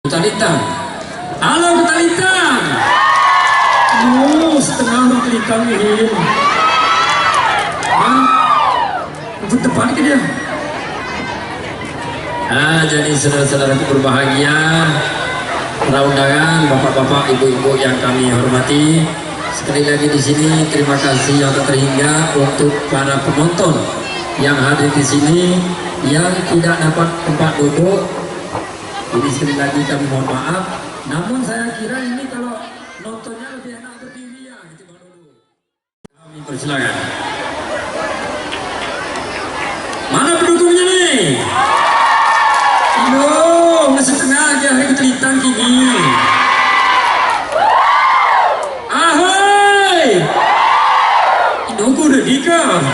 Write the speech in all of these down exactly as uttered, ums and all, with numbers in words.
Kuta Lintang. Halo, Kuta Lintang. Oh, setengah Kuta Lintang ini. Hah? Ikut depan ke dia. Ah, jadi saudara-saudaraku berbahagia, para undangan, bapak-bapak, ibu-ibu yang kami hormati, sekali lagi di sini terima kasih yang tak terhingga untuk para penonton yang hadir di sini, yang tidak dapat tempat duduk. Jadi sekali lagi kami mohon maaf. Namun saya kira ini kalau nontonnya lebih enak berdiri ya, gitu, Bang Dodot. Kami persilakan. Mana pendukungnya nih? Aduh, nggak setengah aja hari Kuta Lintang kini. Ahai! Inoko udah nikah.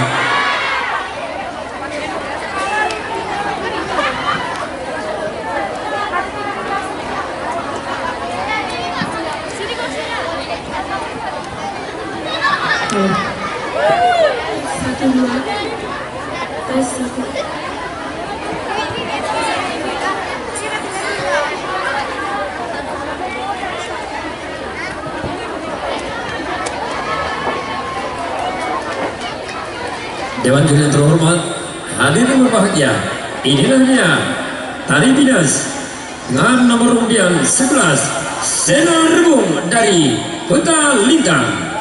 Satu, dua. Tes, satu. Dewan juri yang terhormat, hadirin berbahagia, inilah dia tari pindas dengan nomor undian sebelas, Sena Rebung dari Kuta Lintang.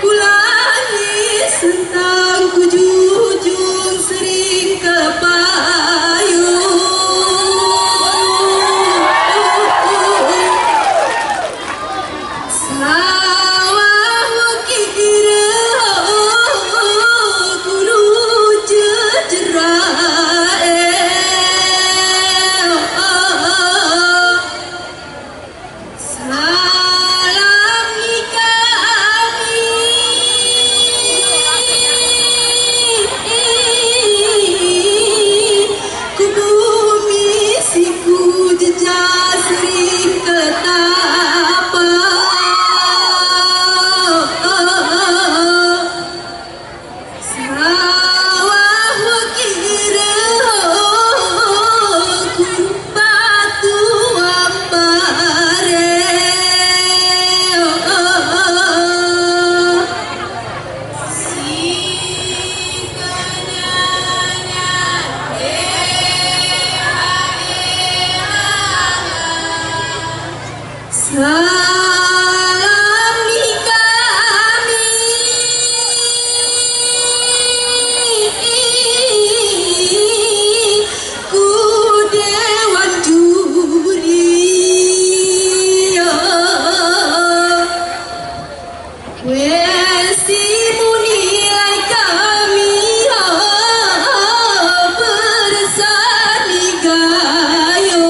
Kulangi sentang kujujung sering kapayu. Sawah kikira kuru jejerae. Salam ni kami. Ku bumi siku jejas ring ketapa. Sawah kira kun batu ampare. Salam ni kami ku dewan juri. Wesi muni lai kami ha bersani gayo.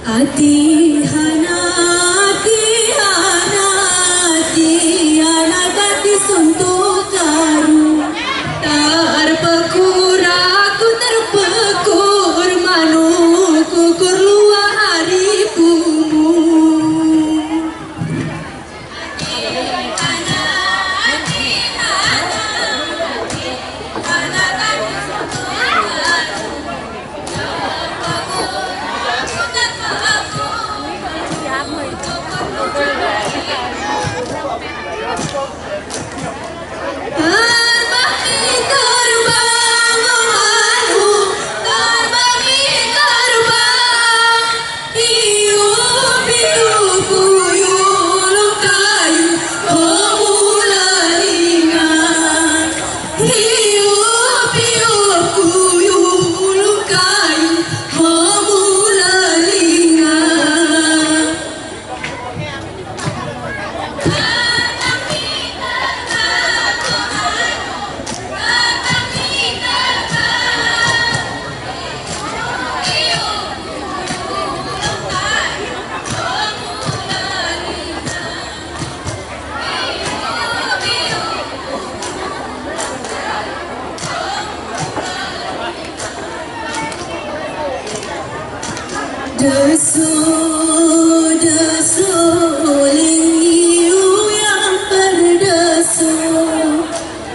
Atihana, atihana, atihana kati suntukaru. Tarpakur aku, tarpakur manuku, kurluwa hari pumu. Desa, desa, lingi uyang perdesa.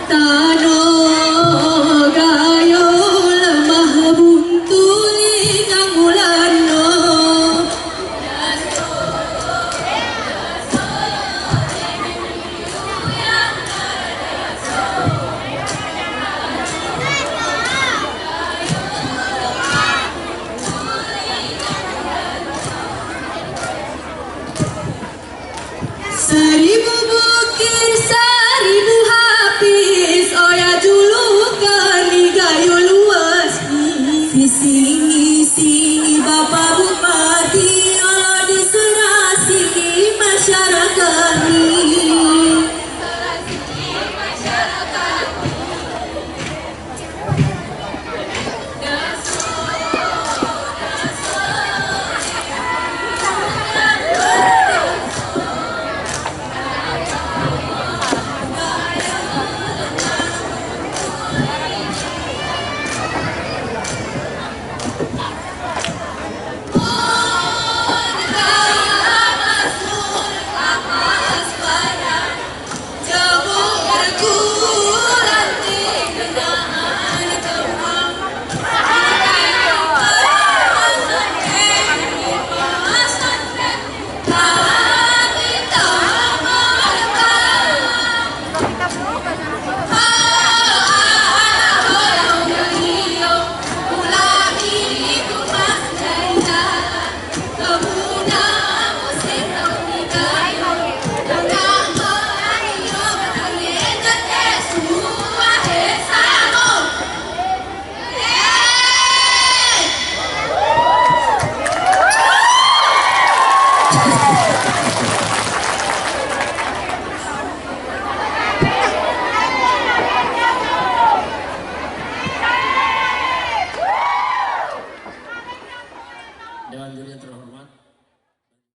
Tano gayo lemah buntu lingang ulano. Saribu bukir, saribu hapis, oya julukan ni gayo luwas ni. Visi ngisi